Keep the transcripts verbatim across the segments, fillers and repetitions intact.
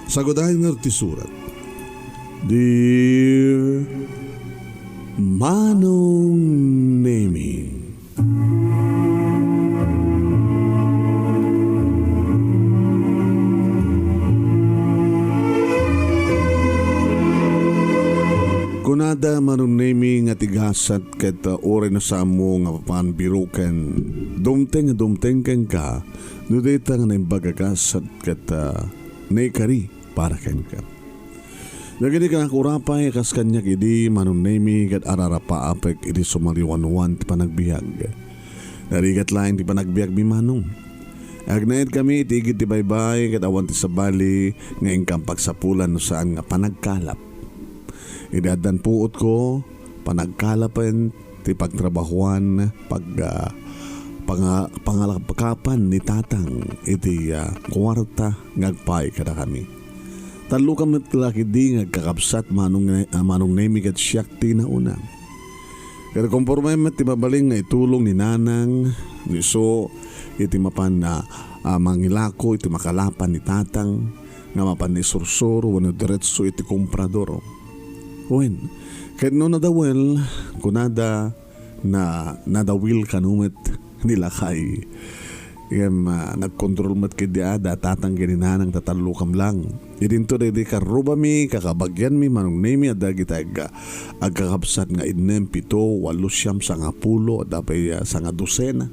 Sagudayen ngarud ti surat. Dear Manong Nemi. Kunada, Manong Nemi, nga ti gasat ket, uh, uray no saanmo nga mapan biroken, dumteng a dumteng kenka, no dayta nga naimbag a gasat ket, uh, naikari para kenka. Dagiti kanakurapay a kas kaniak idi, Manong Nemi, ket ararapaapek iti sumaliwanwan ti panagbiag. Narigat laeng ti panagbiagmi, Manong. Agnaed kami iti igid ti baybay ket awan ti sabali nga inkam pagsapulan no saan nga panagkalap. Idi addan puotko, panagkalapen ti pagtrabahoan, pag-, ah, panga-, pangalakapan ni Tatang iti, ah, kuarta nga agpaay kadakami. Tallo kami met la ketdi nga agkakabsat, Manong Ne-, ah, Manong Nemi, ket siak ti nauna. Ket komporme met ti mabalin nga itulong ni Nanang, ni So, iti mapan, ah, ah, mangilako iti makalapan ni Tatang, nga mapan isursuro wenno diretso iti komprador. Wen, ket no nadawel, kunada, na nadawil kano met ni lakay. Ngem, ah, nagkontrol met ketdi a da Tatang ken ni Nanang ta tallo kam lang. Idinto daydi karrubami, kakabagianmi, Manong Nemi, adda dagiti ag-, agkakabsat nga innem, pito, walo, siam, sangapulo, adda pay, ah, sangadosena.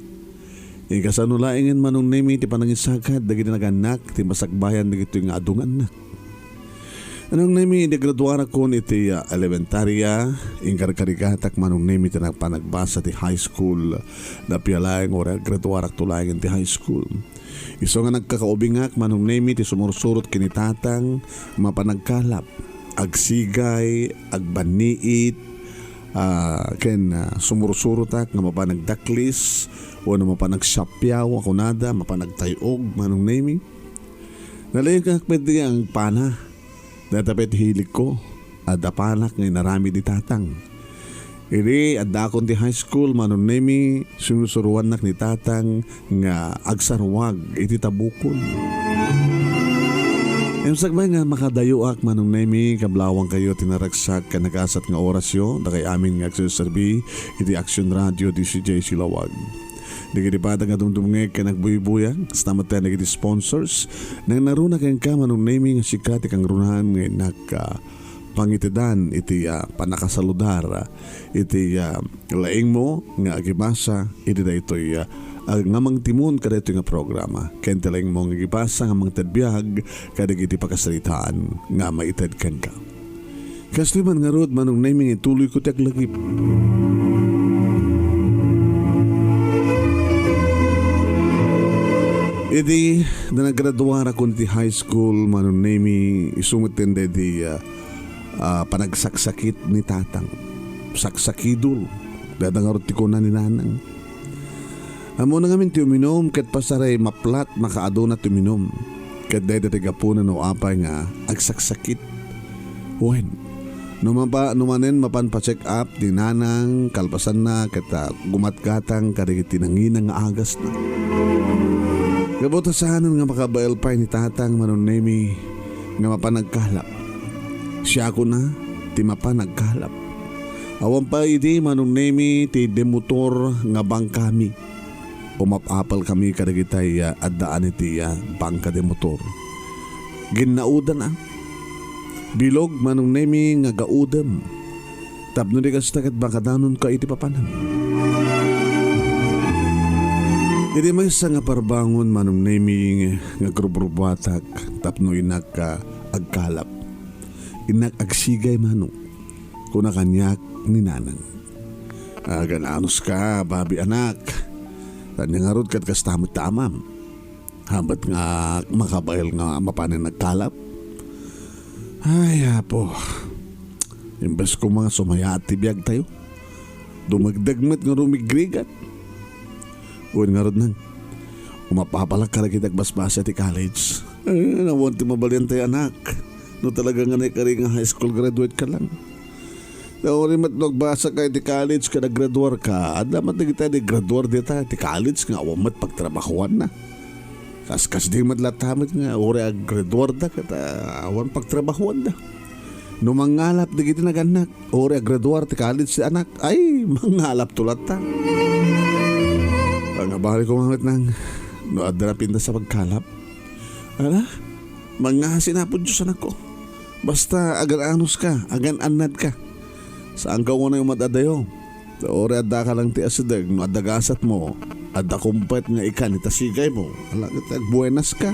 Inkasano laengen, Manong Nemi, ti panangisagad dagiti nagannak ti masakbayan dagitoy nga adu nga annak. Manong Nemi, idi graduarakon iti, ah, elementaria, inkarkarigatak, Manong Nemi, ti nagpanagbasa ti high school. Napia laeng uray agraduarakto laeng iti high school. Isu nga nagkakaubingak, Manong Nemi, ti sumursurot ken ni Tatang, mapan agkalap, agsigay, agbanniit, ah, ken, ah, sumursurotak nga mapan agdaklis, wenno mapan agsiappiaw a kunada, mapan agtay-og, Manong Nemi. Nalaingak met nga agpana. Dayta pay ti hiligko, adda panak nga inaramid ni Tatang. Idi addakon ti high school, Manong Nemi, sinusuroannak ni Tatang nga agsaruag iti tabukol. Ngem sakbay nga makadayoak, Manong Nemi, kablawangkayo ti naragsak ken nagasat nga orasyo, dakay amin nga agserserbi iti Action Radio D C J Silawag. Dagiti padang nga dumdumngeg ken agbuybuyag, kasta met dagiti sponsors, nangngaruna kenka, Manong Nemi, nga sika ti kangrunan nga innak, ah, pangitedan iti, ah, pannakasaludar, ah, iti, ah, laingmo nga agibasa iti daytoy, ah, ag-, nga mangtimon kadaytoy nga programa, ken ti laingmo nga agibasa nga mangted biag kadagiti pakasaritaan nga maited kenka. Kastoy man ngarud, Manong Nemi, nga ituloyko ti aglagip. Idi nagraduarakon ti high school, Manong Nemi, isu met ti, ah, ah, panagsaksakit ni Tatang. Saksakidul. Dayta ngarud ti kuna ni Nanang. Ammona ngamin ti uminum ket pasaray maplat makaaduna ti uminum. Ket dayta ti gapuna no apay nga agsaksakit. Wen, no mapa-, no manen mapan pa-check up ni Nanang, kalpasanna ket, ah, gumatgatang kadagiti nangina nga agasna. Gapu ta saanen nga makabael pay ni Tatang, Manong Nemi, nga mapan agkalap. Siakon a ti mapan agkalap. Awan pay idi, Manong Nemi, ti demotor nga bangkami. Umap-apelkami kadagitay, ah, addaan iti, ah, bangka demotor. Ginnaodan a. Bilog, Manong Nemi, nga gaodem. Tapno di kasta ket makadanonka iti papanan. Iti maysa nga parbangon, Manong Nemi, nga agrubrubuatak tapno innak, ah, agkalap. Innak agsigay, Manong. Kuna kaniak ni Nanang. Agan-anuska, babi anak. Ania ngarud ket kasta met ti amam. Haanmet nga makabael nga mapanen agkalap. Ay, Apo. Imbes koma nga sumayaat ti biagtayo, dumagdag met nga rumigrigat. Wen ngarud, Nang, umap-apalak kadagiti agbasbasa ti college. Eh, awan ti mabalian tay anak. No talaga nga naikari nga high school graduate ka lang. Kauri met no agbasa ka iti college ken aggraduar ka, adda met dagita di graduar dita iti college nga awan met pagtrabahoanna. Kaskasdi met latta met nga uray aggraduarda ket, ah, awan pagtrabahuanda. No mangalap dagiti nagannak, uray aggraduar ti college ti anak, ay, mangalapto latta. Pangabalin ko met nang, no adda napintas a pagkalap. Ala, mangngasi na, Apo Dios, anakko. Basta agan-anuska, agan-annadka. Saanka unay umat-adayo. Ta uray addaka lang ti asideg no adda gasatmo, adda kumpet nga ikan ita sigaymo. Ala ket agbuenaska.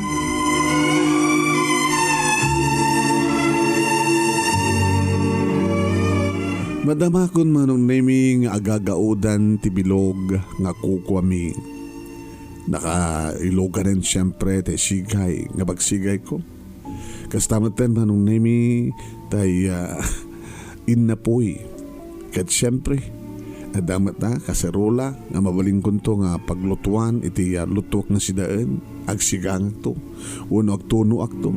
Madamakon, Manong Nemi, nga agagaudan ti bilog nga kukuami. Nakailuganen siempre ti sigay nga pagsigayko. Kasta metten, Manong Nemi, tay, ah, innapuy. Ket siempre, adda met a kaserola nga mabalinkonto nga paglutuan iti, ah, lutuak nga sidaen. Agsigangakto wenno agtunoakto.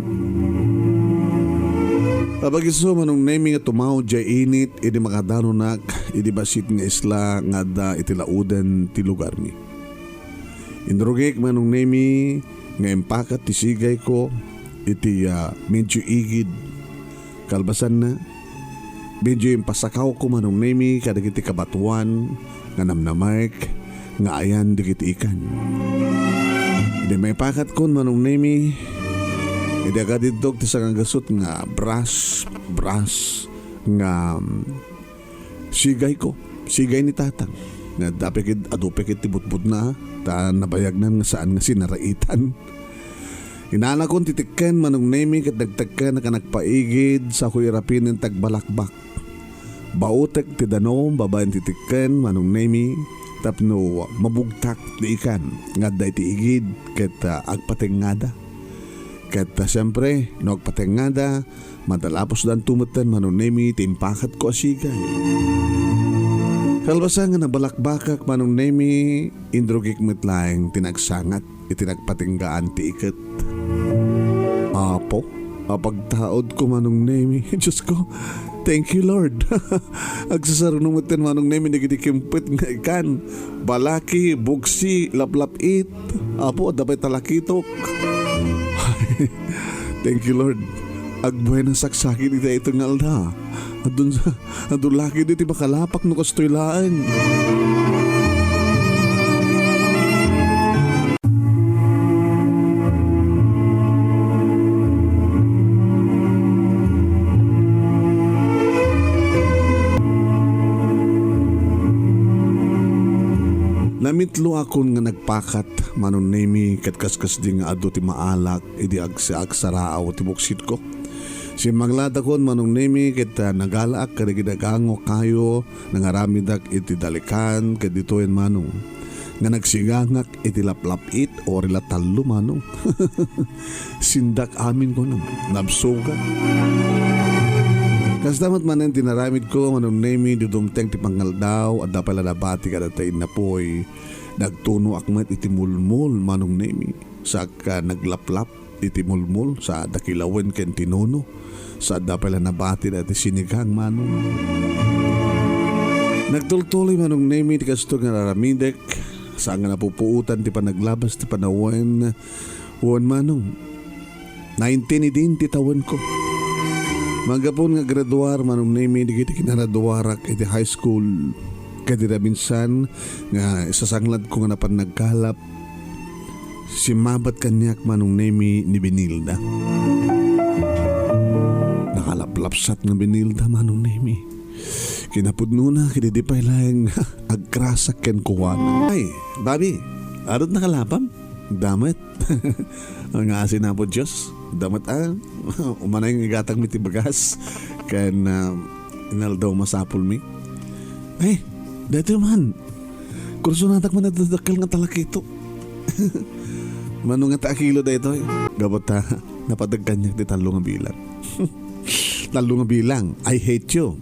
Apag-isu, Manong Nemi, nga tumaw diay init idi makadanunak idi bassit nga isla nga adda iti lauden ti lugarmi. Inrugik, Manong Nemi, nga impakat ti sigayko iti, ah, medyo igid. Kalpasanna, medyo impasakawko, Manong Nemi, kadagiti kabatoan nga namnamaek nga ayan dagiti ikan. Idi maipakatkon, Manong Nemi, idi agadiddog ti sangagasut nga bras, bras nga, mm, sigayko, sigay ni Tatang. Nga adda pay ket, adu pay ket ti butbutna, ta nabayagnan nga saan nga sinaraitan. Inanakon ti tikken, Manong Nemi, ket nagtekkenak a nagpaigid, sa ko irapinen ti agbalakbak. Bautek ti danum babaen ti tikken, Manong Nemi, tapno mabugtak ti ikan nga adda iti igid ket, ah, agpatengngada. Ket, ah, siempre, no agpatengngada, madalapusdanto metten, Manong Nemi, ti impakatko a sigay. Kalpasan nga nabalakbakak, Manong Nemi, inrugik met laeng ti nagsangat iti nagpatenggaan ti iket. Apo, apagtaudko, Manong Nemi. Diosko, thank you, Lord. Agsasaruno metten, Manong Nemi, dagiti kimpet nga ikan. Balaki, buksi, laplap-it. Apo, adda pay talakitok. Thank you, Lord. Agbuenasak sakin iti daytoy nga aldaw. Adun, adun lakid iti makalapak no kastoy laeng. Namitlo akon nga nagpakat, Manong Nemi, ket kaskasdi nga adu ti maalak idi agsiagsaraaw ti buksitko. Simmanglatakon, Manong Nemi, ket, ah, nagalaak kadagiti agango kayo, nangaramedak iti dalikan, ket ditoyen, Manong, nga nagsigangak iti laplap-it, uray la tallo, Manong. Sindak amin, kunam, nabsogak. Kasta met manen ti naramidko, Manong Nemi, idi dumteng ti pangaldaw, adda pay la nabati kadata innapuy. Nagtunoak met iti mulmol, Manong Nemi. Saak a naglaplap iti mulmol, sa dakilawen ken ti nuno. Sa adda pay la nabati daytoy sinigang, Manong. Nagtultuloy, Manong Nemi, ti kastoy nga aramidek. Saan nga napupuotan ti panaglabas ti panawen. Wen, Manong, nineteen idin ti tawenko. Manggapu nga graduar, Manong Nemi, dagiti kinaraduarak iti high school. Ket idi minsan nga isasangladko nga napan nagkalap, simmabat kaniak, Manong Nemi, ni Benilda. Nakalaplapsat nga Benilda, Manong Nemi. Kinapudnona, ket idi pay laeng agkrasak kenkuana. Ay, Bobby, adda nakalapam? Damet. Nga asin, Apo Dios. Damet a. Umanay nga igatangmi ti bagas. Ken, ah, inaldaw masapulmi. Ay, daytoy man. Kursunadak man a dadakkel nga talakitok. Mano nga ta a kilo daytoy? Gapu ta, napateg kaniak ti tallo nga bilang. Tallo nga bilang. I hate you.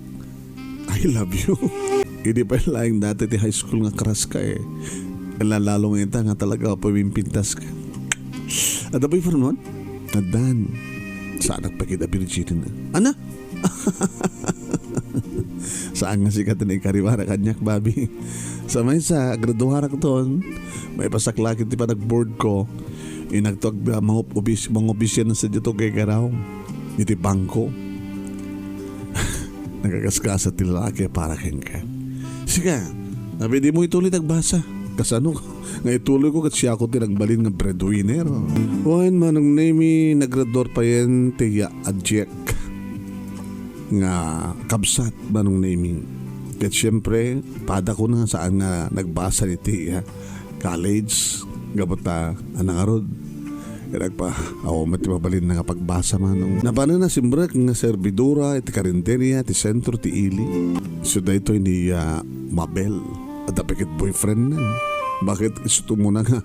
I love you. Idi pay laeng daytoy ti high school nga crush ka, eh. Lalalo nga ita nga talaga pawimpintas ka. Adda boyfriend mo? Addan. Saanak pay ket a virgin na. Ana? Saan nga sika ti naikari para kaniak, babi. Sa maysa, agraduarakton. Maipasak laeng ti panagboardko. Inagto ag-, mangop-, opis-, mangopisian sa dito kay Garaw. Iti bangko. Nagagaskasat ti lalaki para kenka. Sika, abi dimo ituloy ti agbasa. Kasano nga ituloyko ket siako ti nagbalin nga breadwinner? Wen, Manong Nemi, nagraduar payen ti ya-, adjek nga kabsat, Manong Nemi. Ket siempre, padakon nga saan nga nagbasa iti, ah, college, gapu ta, a nangarud. Ket agpa-, awan met ti mabalinna nga pagbasa, Manong. Napanenna simrek nga servidora iti karinderia ti sentro ti ili. Isu daytoy ni, ah, Mabel. Adda pay ket boyfriendna. Bakit isu ti umuna nga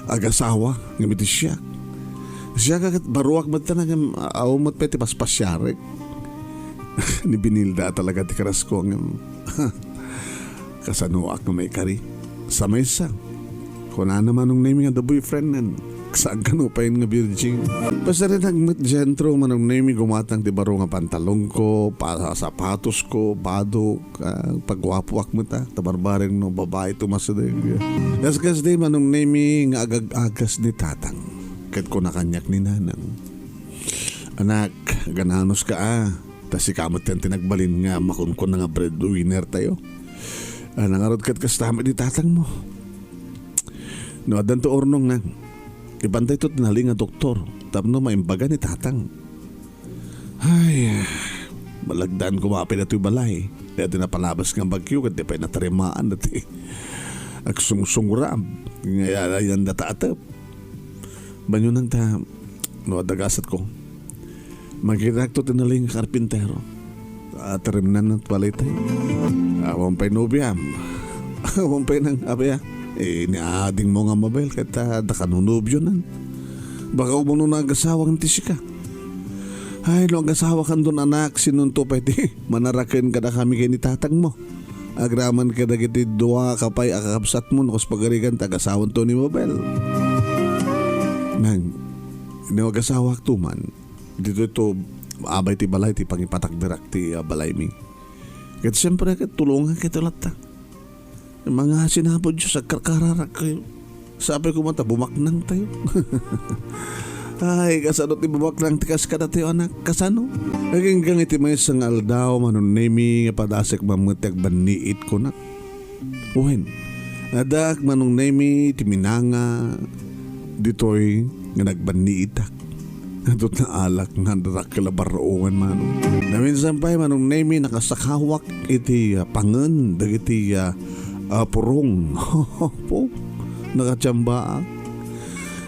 agasawa ngem iti siak. Siak ket baruak met ta ngem awan met pay ti paspasiarek. Ni Benilda talaga ti karasko ngem kasanoak nga maikari. Sa maysa, kunana, Manong Nemi, nga adda boyfriendna. Saan kano pay nga virgin. Basta rin met sentro, Manong Nemi, gumatang ti baro nga pantalonko, pa-, sapatosko, bado, ah, pagguapoak met, ah, ta barbareng no babai ti umasideg. Kaskas di, Manong Nemi, nga agag-agas ni tatang. Ket kuna kaniak ni nanang, "Anak, agananoska, ah. Ta sika met ti nagbalin nga makunkuna nga breadwinner tayo. Ah, nangarud ket kasta met ni tatangmo. No addanto urnong, ah, ibantayto ti nalin nga doktor tapno maimbaga ni tatang." Ay, malagdaan koma pay datoy balay. Daytoy napalabas nga bagyo, ket di pay natarimaan dati. Agsungsungrab, nga yan data atep. Banyo nang ta, no, adagasat ko. Magkitakto ti nalin nga karpintero. Ataremnan at balay tayo. Awan pay nobiam. Awan pay nang, abaya. Eh, ni ading mo nga Mabel, ket, ah, da ka no nobionan. Baka umano nga agasawak ti sika. Ay, no agasawakan don, anak, sinonto pay ti manaraken kadakami ken ni tatangmo. Agraman kadagiti dua ka pay a kakabsatmo no kas pagarigan ta agasawanto ni Mabel. Nang, no agasawakto man, ditoy to abay ti balay ti pangipatakderak ti, ah, balaymi. Ket siempre, ket tulongan kayo latta. Mga sinapod Diyos, agkarkararak kayo. Sapay koma ta bumaknang tayo. Ay, kasano ti bumaknang ti kas kadatayo, anak? Kasano? Aginggang iti maysa nga aldaw, Manong Nemi, nga padasek mammet ti agbanniit kunak. Wen, addaak, Manong Nemi, ti minanga ditoy nga nagbanniitak. Adut naalak nga dakkel a barruongan, Manong. Naminsan pay, Manong Nemi, nakasakawak iti, ah, pangen dagiti, ah, ah, purong. Po, nakatiambaak.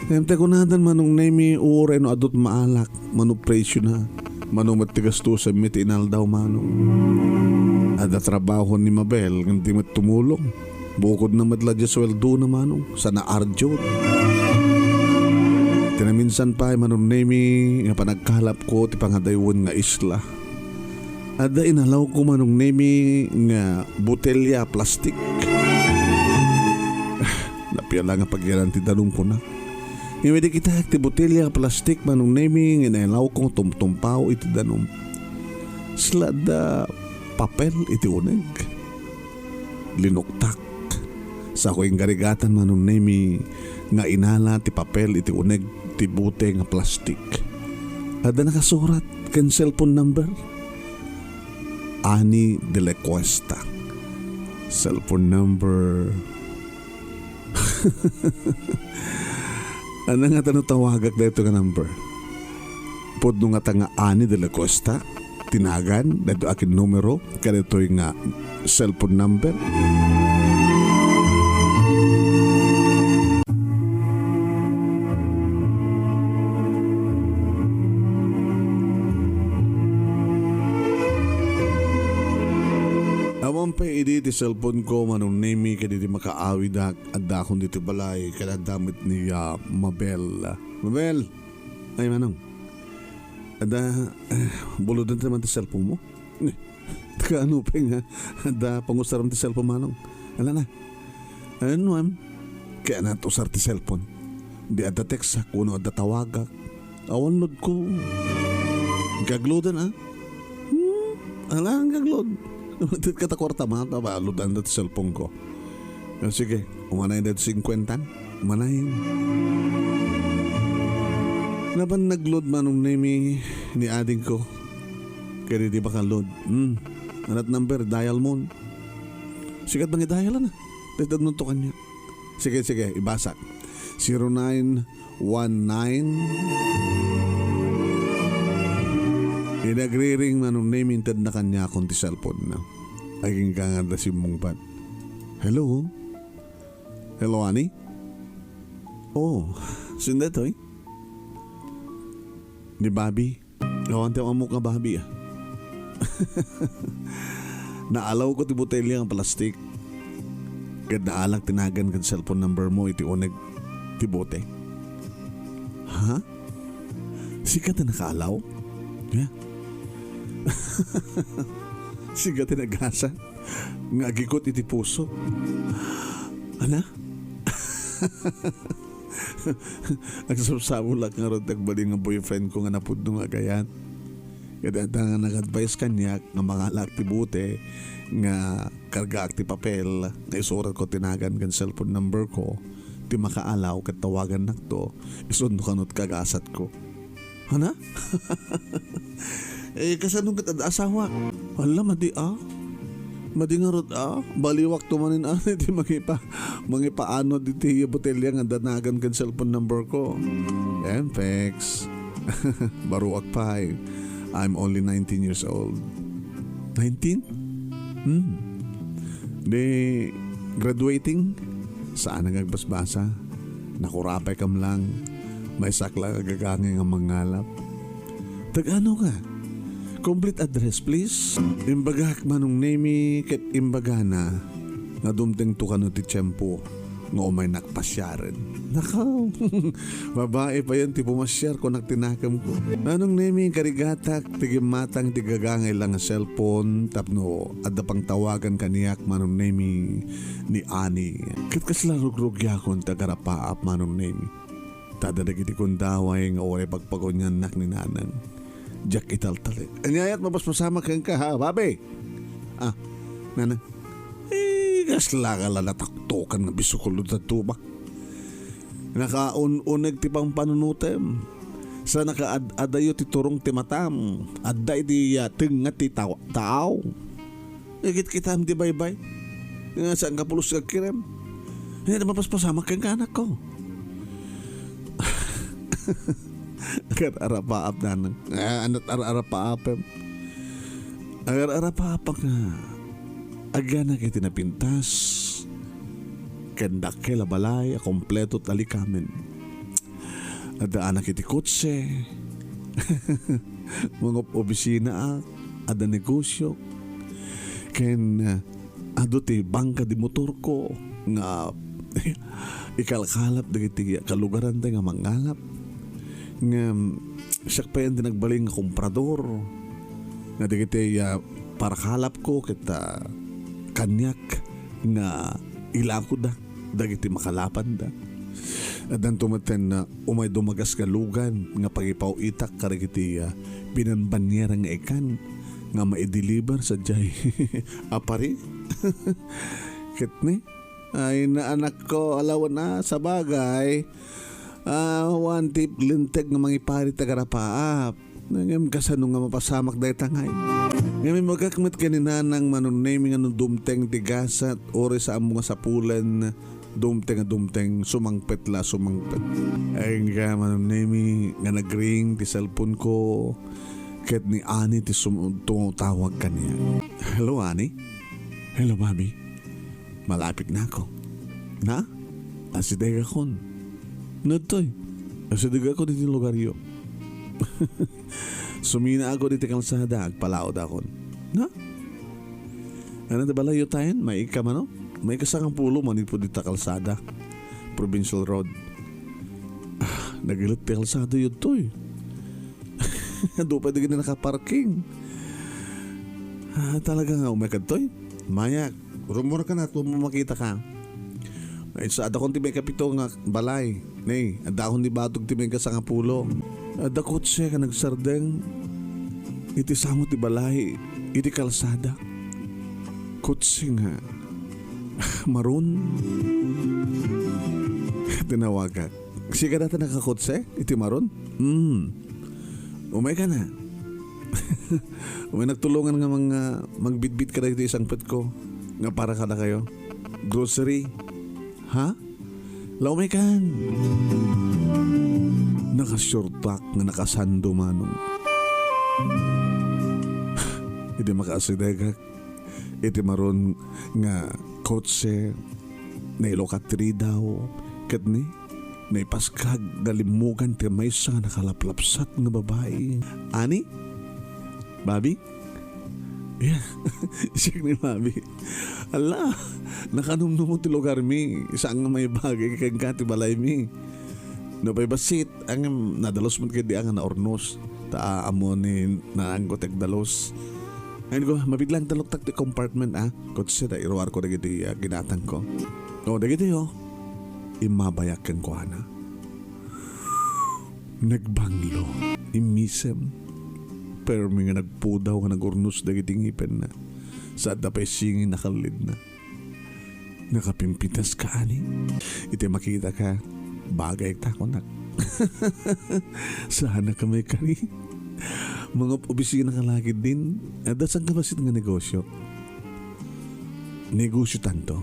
Ngem ta kunadan, Manong Nemi, uray no adut maalak, mano presyo na, mano met ti gastusen mi ti inaldaw, Manong. Adda trabaho ni Mabel, ngem di met tumulong. Bukod na met la di sueldo na, Manong, sana arjot. Tinaminsan pay, Manong Nemi, nga panagkalap ko ti pangadaywen nga isla. Adda inalaw ko, Manong Nemi, nga botelya plastik. Napiala nga pagyalan ti danum ko na. Ngem idi kitak ti botelya plastik, Manong Nemi, nga inalaw ko tumtumpaw iti danum. Sila adda papel iti uneg. Linuktak. Sako inggarigatan, Manong Nemi, nga inala ti papel iti uneg ti bote nga plastik. Adda nakasurat ken cellphone number. Ani de la Cuesta. Cellphone number. Ania ngata no tawagak daytoy nga number? Pudno ngata nga Ani de la Cuesta? Ti nagan, daytoy a numero, kadaytoy nga cellphone number. Awan pay idi ti cellphone ko, Manong Nemi, kadagiti makaawidak, addakon ditoy balay, ket adda met ni, ah, Mabel. Mabel! Ay, Manong. Adda, eh, buloden ti man ti cellphone mo? Eh, kaano pay nga adda pangusaram ti cellphone, Manong? Ala na. Ano, am? Kaya nat usar ti cellphone. Di adda text wenno adda tawagak. Awan load ko. Gagloadan, ah. Hmm? Ala, ang gagload. Tit kata kwarta, mga taba, ludan dat cellphone ko. Ah, sige, umanay dat singkwenta. Umanay. Napan nagload Manong Nemi ni ading ko. Kaya di ba ka load? Hmm. Anat number, dial mo. Sikat bang i-dial na? Tet nuntukan niya. Sige, sige, ibasak. Zero nine one nine. Inagriring Manong Nemi, inted na kaniakon ti cellphone na. Agingga nga da simmungbat. Hello? Hello, Ani? Oh, sino daytoy? Ni Bobby? Awan ti ammok nga Bobby, ah. Naalaw ko ti botelya nga plastik. Ket naalak ti nagan ken cellphone number mo iti uneg ti bote. Ha? Sika ti nakaalaw? Ha? Sika ti nagasa nga agikot iti puso? Ana? Agsabsabulak ngarud ti agbalin nga boyfriend ko nga napudno nga agayat. Ket adda nga nag-advise kaniak nga mangalaak ti bote nga kargaak ti papel nga isurat ko ti nagan ken cellphone number ko ti makaalaw ket tawagannakto isunno kano ti kagasatko. Hana? Eh, kasano ket adda asawa? Hala, madi a. Madi ngarud a. Baliwakto manen a, ti mangipa-, mangipaanod iti botelya nga adda nagan ken cellphone number ko. Empex. Baruak pay. I'm only nineteen years old. Nineteen? Hmm. Di graduating? Saan nga agbasbasa? Nakurapay kam lang. Maysak lang agagangay nga mangalap. Tag-ano ka? Complete address, please. Imbagak Manong Nemi ket imbagana nga dumtengto kano ti tiempo nga umaynak pasiaren. Nakaw! Babae payen ti pumasiar, kunak ti nakemko. Manong Nemi, karigatak ti gimmatang ti gagangay lang nga cellphone tapno adda pangtawagan kaniak Manong Nemi ni Ani. Ket kasla rugrugiakon ti agarapaap Manong Nemi. Ta adda dagiti kundaway nga uray pagpaguniannak ni Nanang. Diak italtalek. Ania ket mapaspasamak kenka, ha, Bobby? Ah, Nanang. Eh, kasla ka la nataktokan nga bisukulod ta tuba. Nakaun-uneg ti pampanunotem. Sa nakaad-adayo ti turong ti matam. Adda iti, ah, tengnga ti taw-, taaw. Ikit-kitam ti baybay. Nga saan ka pulos nga agkirem. Ania ti mapaspasamak kenka, anakko? Agar-arapaap, Nanang. Ah, anat ar-arapaapem. Agar-arapaap nga agyanak iti napintas ken dakkel a balay a kompleto ti alikamen. Adda anak iti kotse. Mangob-obisina ak, adda negosio. Ken, ah, adu ti bangka di motorko nga ikalkalap dagiti kalugaranta nga mangalap. Ngem siak pay ti nagbalin nga komprador nga dagiti, ah, parakalapko ket, ah, kaniak nga ilakoda dagiti makalapanda. Addanto metten, ah, umay dumagas nga lugan nga pagipaw-itak kadagiti, ah, binanbaniera nga ikan nga maideliver sadiay a pari. Ket ni, ay, naanakko, alawen a, sabagay, ah, awan ti linteg nga mangipari ti agarapaap. Ngem kasano nga mapasamak dayta ngay? Ngem imbagak met ken ni Nanang Manong Nemi nga no dumteng ti gasat, uray sa ammo nga sapulen, dumteng a dumteng, sumangpet la sumangpet. Ay nga Manong Nemi nga nagring ti cellphone ko, ket ni Ani ti sum-, tumawag kaniak. Hello, Ani? Hello, Bobby. Malapit na ako. Na? Asidegakon. Nagtoy. Asidegakon iti lugaryo. Sumina ako diti kalsada, agpalaod akon. Na? Ano ti balayyo tayen? Maika mano? Maika sangapulo manipud dita kalsada. Provincial Road. Ah, nagilet ti kalsada yun to eh. Adu pay dagiti nakaparking. Ah, talaga nga umay kadtoy? Mayak, rumor ka na, tumo makita ka. Ay, sa adakon ti may kapito nga balay. Nay, adakon ni batog ti may kasangapulo. Adda kotse ka nagsardeng. iti sango ti balay, iti kalsada. Kotse nga maron. Tinawagak. Sika data nakakotse iti maron? Hmm. Umay ka na. Umay nagtulongan nga mga magbitbit ka dagiti sangpetko nga para kadakayo. Grocery. Ha? Laumay kan. Nakasurtak nga nakasando manong. Idi makaasidegak iti maron nga kotse, nailukat ti ridaw, ket ni, naipaskag nga limmugan ti maysa nga nakalaplapsat nga babai. Ani? Babi? Yeah. Siak ni Babi. Ala, nakanumnumot ti lugarmi. Saan nga maibagay kenka ti balaymi. No pay bassit, ang nadalus met ketdi nga naurnos. Ta ammo ni naanggo ti agdalus. Ayun ko, mabiglang taluktak ti compartment, ah. Kotse ta iruar ko dagiti, ah, ginatang ko. O, dagiti, oh. Immabayak kenkuana. Nagbanglo. Immisem. Permi nga nagpudaw nga nagurnos dagiti ngipenna. Sa adda pay singi nakallidna. Nakapimpitas ka, ani? Iti makita ka, bagay ta kunak. Saan ka may kari? Mga opisina ka lagi din. Adda saan ka basit nga negosyo? Negosyo tanto.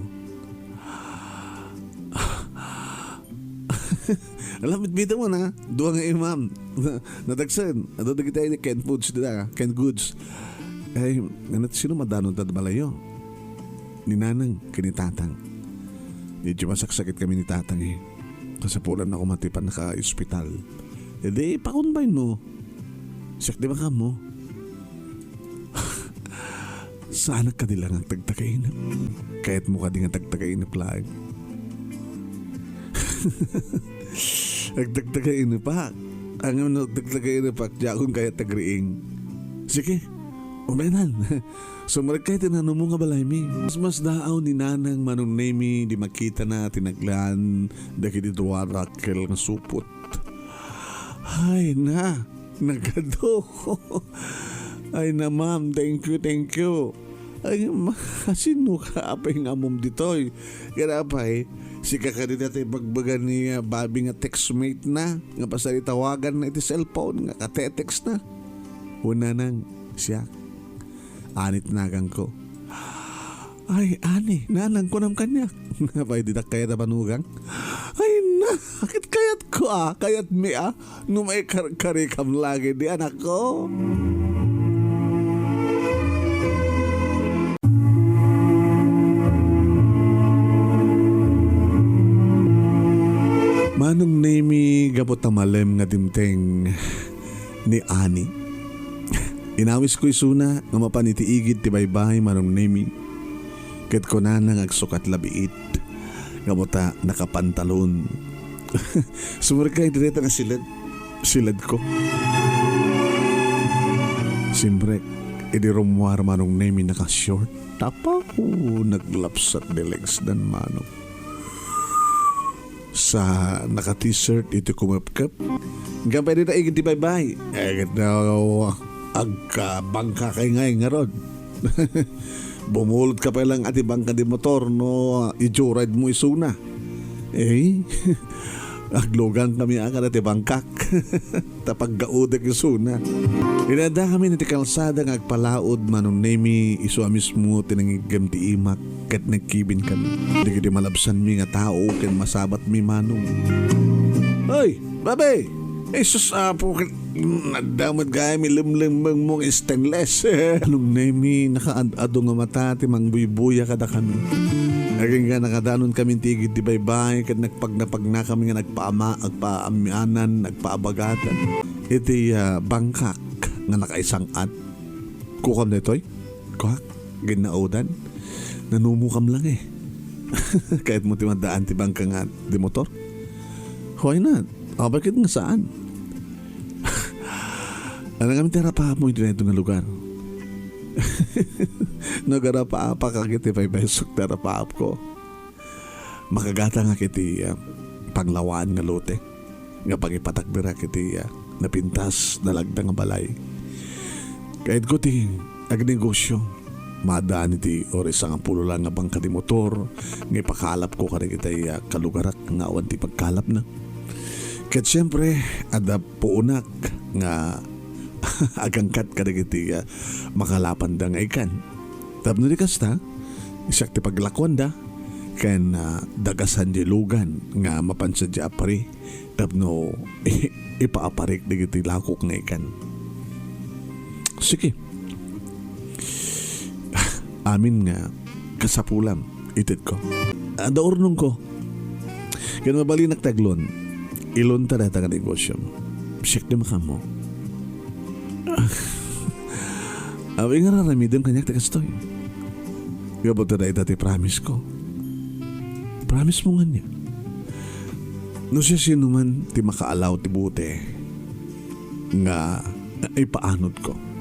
Alam, bitbitaw mo na. Dua nga imam. Nadagsen. Adu dagiti ay canned foods dita. Canned goods. Ay, ano, sino madano tad balayo? Ni Nanang, kini Tatang. Medyo masaksakit kami ni Tatang eh. Kasapulan ako matipan naka-ospital. E di, pakunbay no. Siak di ba kamo? Saan ka di lang agtagtagainep? Kayat mo kadi nga tagtagainep laeng? Agtagtagainep pa. Ang ano, agtagtagainep pa, diakon kayat tagriing. Sige, umenan. Sumrekka iti nanumo nga balaymi. Masmasdaaw ni Nanang Manong Nemi di makitana ti naglaan dagiti dua dakkel nga supot. Ay na, nagado. Ay na, ma'am, thank you, thank you. Ay, ma-, sino ka apay nga ammom ditoy? Kada apay, sika kadi dati bagbaga ni, ah, Bobby nga textmate na, nga pasaritawagan na iti cellphone, nga katetext na. Una nang siya. Anit nagan ko. Ay, ani, nanang kunam kaniak. Apay, didak kayat a banugang? Ay, na, ket kayat ko, ah, kayat mi, ah. No maikarkarikam lagi di anak ko. Manong Nemi, gapu ta malem nga dimteng ni Ani. Inawisko isuna nga mapan iti igid ti baybay, Manong Nemi. Ket kunana nga agsukat la biit. Gapu ta nakapantalon. Sumrekka iti dayta nga siled. Siledko. Simrek, idi rummuar Manong Nemi naka-short. Tapaw, naglapsat di legs dan Manong. Sa naka-t-shirt iti kumepkep. Ngem pwede ta igid ti baybay. Eh, ket daw, agkabangka kay ngay ngarud. Bumulot ka pay lang ati bangka di motor no, ah, i-joyride mo isuna. Eh, aglugan kami a kada ti bangkak. Ta paggaudek isuna. Inadda kami iti kalsada nga agpalaod, Manong Nemi, isu a mismo ti nangiggem ti imak ket nagkibin kami. Dagiti malabsanmi nga tao ken masabatmi, Manong. Hoy, babe! Ay, sus, Apo, ket, mm, adda met gayam ilemlemmeng mo nga stainless. Manong Nemi, nakaad-ado nga mata ti mangbuybuya kadakami. Agingga nakadanon kami ti igid ti baybay, ket nagpagnapagna kami nga nagpaama-, agpaamianan, nagpaabagatan iti, ah, bangkak nga nakaisang-at. Kukam daytoy? Kuak, ginnaodan. Nanumokam lang eh. Kayat mo ti maddaan ti bangka nga di motor? Why not? Ah, bakit nga saan? Ano nga ti arapaap mo iti daytoy nga lugar? No, garapaapa ka iti paypaysok ti arapaap ko. Makagatangak iti, ah, panglawaan nga lote nga pangipatakderak iti, ah, napintas, nalagda nga balay. Kayatko ti agnegosio. Maadaan iti uray sangapulo lang nga bangka ti motor nga ipakalapko kadagiti, ah, kalugarak nga awan ti pagkalapna. Ket siempre, adda puonak nga agangkat kadagiti, ah, makalapanda nga ikan. Tapno di kasta, siak ti paglakuanda ken, ah, dagasan di lugan nga mapan sadiay a pari tapno ipaaparik dagiti lakok nga ikan. Sige. Amin nga kasapulam, itedko. Adda urnongko. Ken mabalinak ti aglon. Ilonta dayta nga negosio. Siak ti makaammo. Awan nga aramidem kaniak ti kastoy. Gapu ta dayta ti promise ko. Promise mo nga niya. No siasinoman ti makaalaw ti bote nga ipaanodko,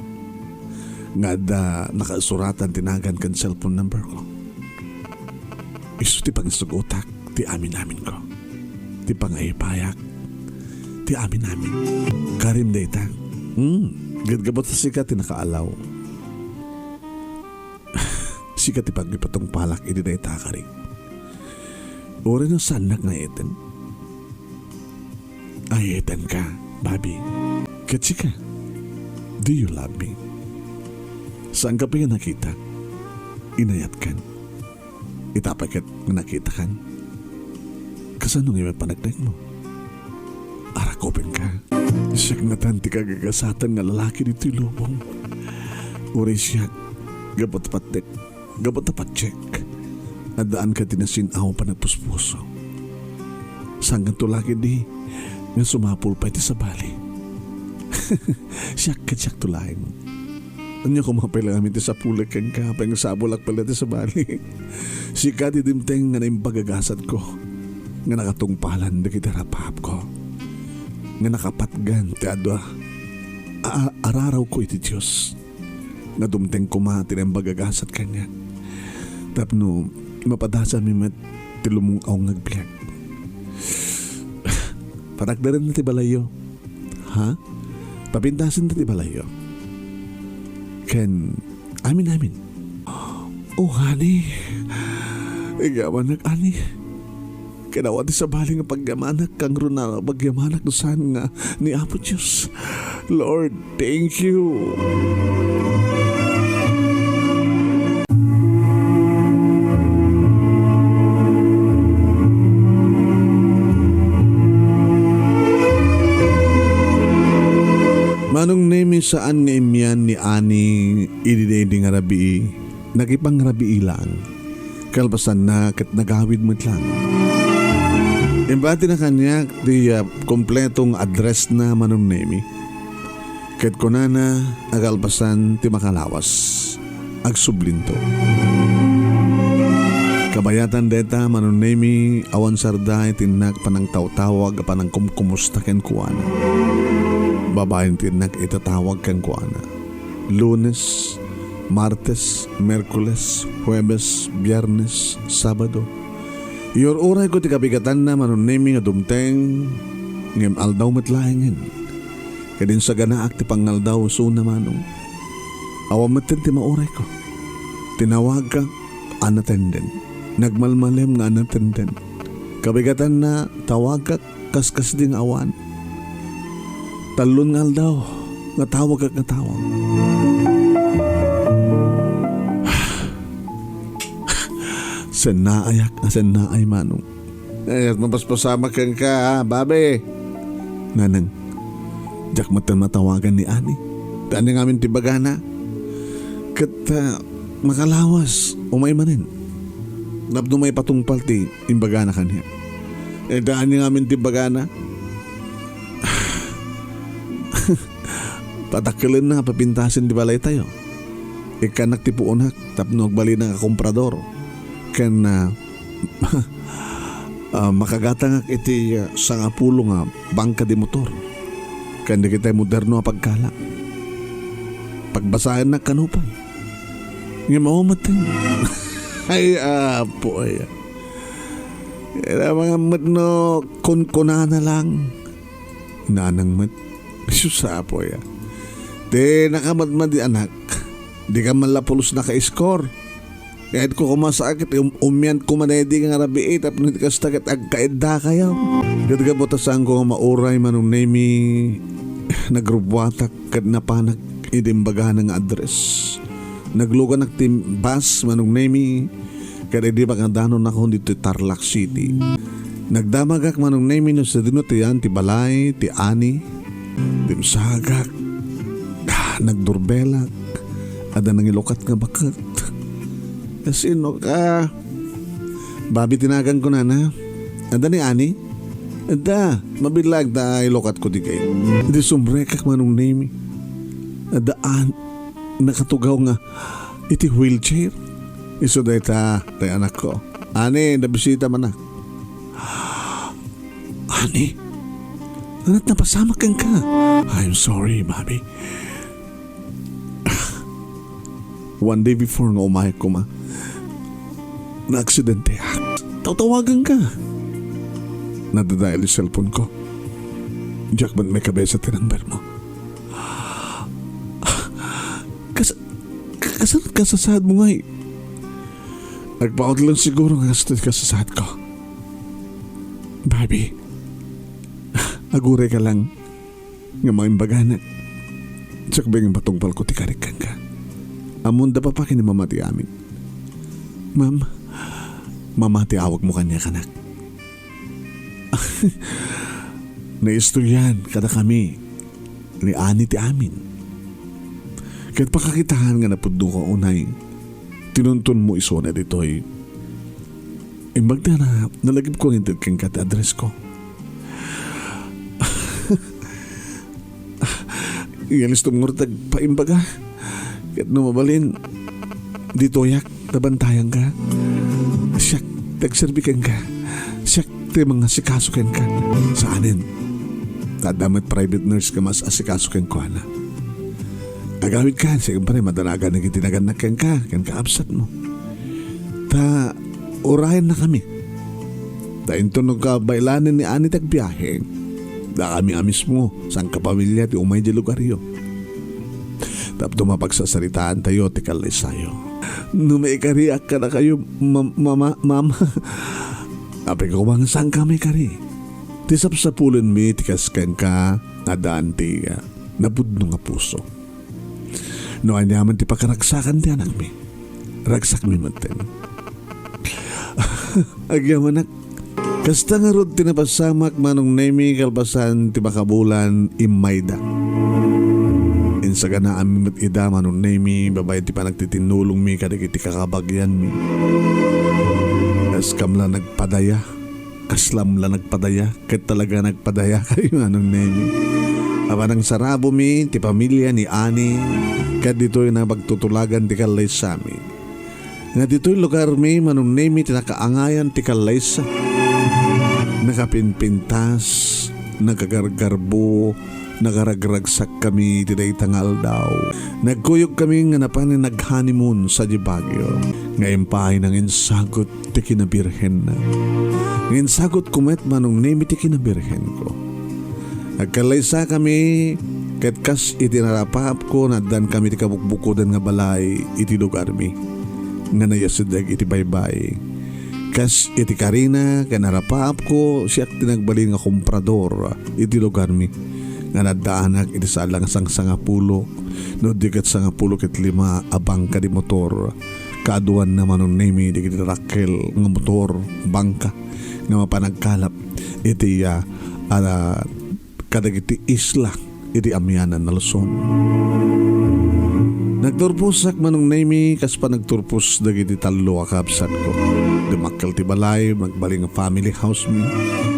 nga adda nakasuratan ti nagan ken cellphone number ko. Isu ti pangisugotak ti amin-aminko. Ti pangaipayak. Ti amin-amin. Karim dayta. Hmm. Ket gapu ta sika ti nakaalaw. Sika ti pagipatungpalak iti dayta a kari. Uray no saannak nga ayaten. Ayatenka, Bobby. Ket sika, do you love me? Saanka pay nga nakita? Inayatkan. Ita pay ket nga nakitakan. Kasano ngay met paneknekmo? Arakupenka. Siak ngatan ti kagagasatan nga lalaki ditoy lubong. Uray siak, gapu ta patnek, gapu ta patiek. Addaanka ti nasin-aw a panagpuspuso. Saankanto la ketdi nga sumapul pay ti sabali. Siak ket siakto laeng. Ania koma pay la ngamin ti sapulek kenka, apay nga sabulak pay la ti sabali. Sika ti dimteng nga naimbag a gasatko, nga nakatungpalan dagiti rapapko, nga nakapatgan ti adu a, a, ararawko iti Dios, nga dumteng koma ti naimbag a gasat kaniak, tapno mapadasanmi met ti lumung-aw nga agbiag. Patakderen ti balayyo. Ha? Papintasen ti balayyo. Ken amin-amin. Oh, honey. Igamanak, honey. Ken awan ti sabali nga pagyamanak, kangruna pagyamanak no saan nga ni Apo Dios. Lord, thank you. Manong Nemi, saan nga immian ni Ani idi daydi nga rabii, nakipangrabii lang. Kalpasanna ket nagawid met lang. Imbati na kaniak ti, ah, kompleto nga address na, Manong Nemi. Ket kunana a kalpasan ti makalawas, agsublinto. Kabayatan dayta, Manong Nemi, awan sarda iti innak panangtawtawag a panangkumkumusta kenkuana. Babaen ti innak itatawag kenkuana. Lunes, Martes, Miyerkules, Huwebes, Biyernes, Sabado. Iyur-urayko ti kabigatanna, Manong Nemi, nga dumteng, ngem aldaw met laengen. Ket insaganaak ti pangaldaw isuna, Manong. Awan metten ti maurayko. Tinawagkak, anatenden. Nagmalmalem nga anatenden. Kabigatanna, tawagkak, kaskasdi nga awan. Tallon nga aldaw nga tawagkak nga tawag. Sennaayak a sennaay, Manong. Eh, mapaspasamak kenka, ha, Babe. Nanang, diak met matawagan ni Ani. Ania ngamin ti bagana. Ket, ah, makalawas, umay manen. Napno maipatungpal ti imbagana kaniak. Eh, ania ngamin ti bagana. Patakkelenna, papintasen ti balaytayo. Ikkannak ti puonak tapno agbalinak a komprador. Ken, ah, ah, makagatangak iti, ah, sangapulo nga bangka di motor. Ken dagiti moderno a pagkala. Pagbasaennak kano pay. Ngem awan met. Ay, apo, ay. Ira mga met no kunkunana lang. Nanang met. Sus, apo, ya. Ti nakamadmadi, anak, dika man la pulos nakaiskor. Kayatko koma sa ket um-, umian koma daydi nga rabii tapno di kasta ket agkaiddakayo. Ket gapu ta saanko nga mauray, Manong Nemi, nagrubbuatak ket napanak idi imbagana nga address. Nagluganak ti bus, Manong Nemi, ket idi pagdanonakon ditoy Tarlac City. Nagdamagak, Manong Nemi, no sadino ti yan ti balay ti ani. Dimsagak. Ah, nagdurbelak. Adda nangilukat nga baket. "Sino ka?" "Babi ti nagan," kunana. "Adda ni ani?" "Adda, mabillag ta ilukatko di kay." Idi sumrekak, Manong Nemi. Adda an-, nakatugaw nga iti wheelchair. Isu dayta, tay anakko. "Ani, nabisita manak." "Ani? Ania ti napasamak kenka?" "I'm sorry, Mommy. One day before nga umayak koma, naaksidenteak. Tawtawaganka. Nadadael ti cellphone ko. Diak met maikabesa ti number mo. Kas-, kasano kasasaad mo ngay? Agpaut lang siguro nga kastoy kasasaad ko. Baby, aguray ka lang nga mangimbaganak. Sakbay nga matungpalko ti karik kenka. Ammon da papa ken ni mama ti amin. Ma'am, mama ti awagmo kaniak, anak. Naistoryan kadakami ni ani ti amin. Ket pakakitaan nga napudno ka unay tinunton mo isuna ditoy. Imbag ta na, nalagipko nga inted kenka ti address ko. Iyalistom ngarud ti agpaimbaga. Ket no mabalin, ditoyak, nabantayanka. Siak ti agserbi kenka. Siak ti mangasikaso kenka. Saanen. Ta adda met private nurse nga mas asikaso kenkuana. Agawidka, siyempre, madanagan dagiti nagannak kenka, ken kakabsatmo. Ta urayennakami. Ta inton no kabaylanen ni ani ti agbiahe, dakami a mismo, sangkapamilya ti umay di lugaryo. Tapno mapagsasaritaantayo ti kallaysayo. No maikariak kadakayo, ma-, mama, mama. Apay ko nga saanka maikari. Ti sapsapulenmi ti kas kenka nga addaan ti, ah, napudno nga puso. No aniaman ti pakaragsakan ti anakmi, ragsakmi metten. Agyamanak, kasta ngarud ti napasamak, Manong Nemi, kalpasan ti makabulan, immayda. Insaganaanmi met ida, Manong Nemi, babaen ti panagtitinnulongmi kadagiti kakabagianmi. Kaskam la nagpadaya, kaslam la nagpadaya, ket talaga nagpadaya kayo, Manong Nemi. Apan nangsarabomi ti pamilya ni Ani, ket ditoy na pagtutulagan ti kallaysami. Nga ditoy lugarmi, Manong Nemi, ti nakaangayan ti kallaysa. Nakapinpintas, nakagargarbo, nakaragragsakkami ti dayta nga aldaw. Nagkuyogkami nga napan nga nag-honeymoon sadiay Baguio. Nga impay nanginsagot ti kinabirhenna. Nga insagotko met, Manong Nemi, ti kinabirhenko. Agkallaysakami, ket kas iti narapaapko, naaddankami ti kabukbukodan nga balay iti lugarmi nga nayasideg iti baybay. Kas iti karina ken narapaapko, siak ti nagbalin nga komprador iti lugarmi nga naddaanak iti saan la nga sangsangapulo, no di ket sangapulo ket lima a bangka di motor. Kaaduanna, Manong Nemi, dagiti dakkel nga motor, bangka, nga mapan agkalap iti, ah, ah, kadagiti isla iti amianan a Luzon. Nagturposak, Manong Nemi, kas panagturpos dagiti tallo a kabsatko. Dummakkel ti balay, nagbalin nga family house mi.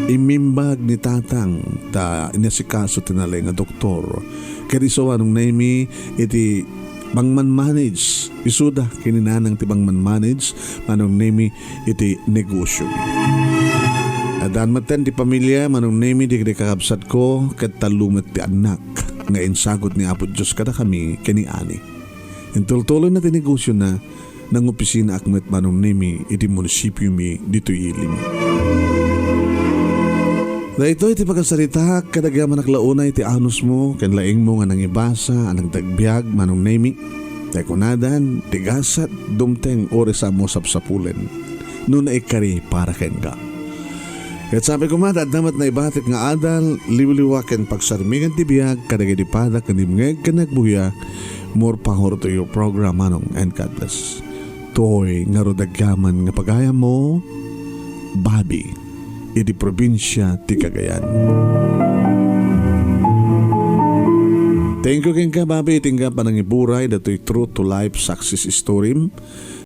Immimbag ni Tatang ta inasikaso ti nalaing a doktor. Ket isu, Manong Nemi, iti pangman-manage, isuda ken ni Nanang ti pangman-manage, Manong Nemi, iti negosyo. Addaan metten ti pamilya, Manong Nemi, dagiti kakabsatko, ket tallo met ti annak nga insagut ni Apo Dios kadakami ken ni Ani. Intultuloyna ti negosyona, nangopisinaak met, Manong Nemi, iti munisipiomi ditoy Ilim. Daytoy ti pakasaritaak kadagiti amannak la unay ti anusmo ken laingmo nga nangibasa a nagdagbiag manong Nemi. Tay kunadan, ti gasat, dumteng oras a mo sapsapulen no naikari para kenka. Ket sapay koma, adda met naibatik nga adal, liwliwa ken pagsarmingan ti biag kadagiti pada ken dimngeg ken nagbuya. More power to your program, Manong, and God bless. Toy nga rudagyaman nga pagayammo, Bobby, iti probinsia ti Cagayan. Thank you kenka, Bobby, iti nga panangiburay datoy True to Life Success Story.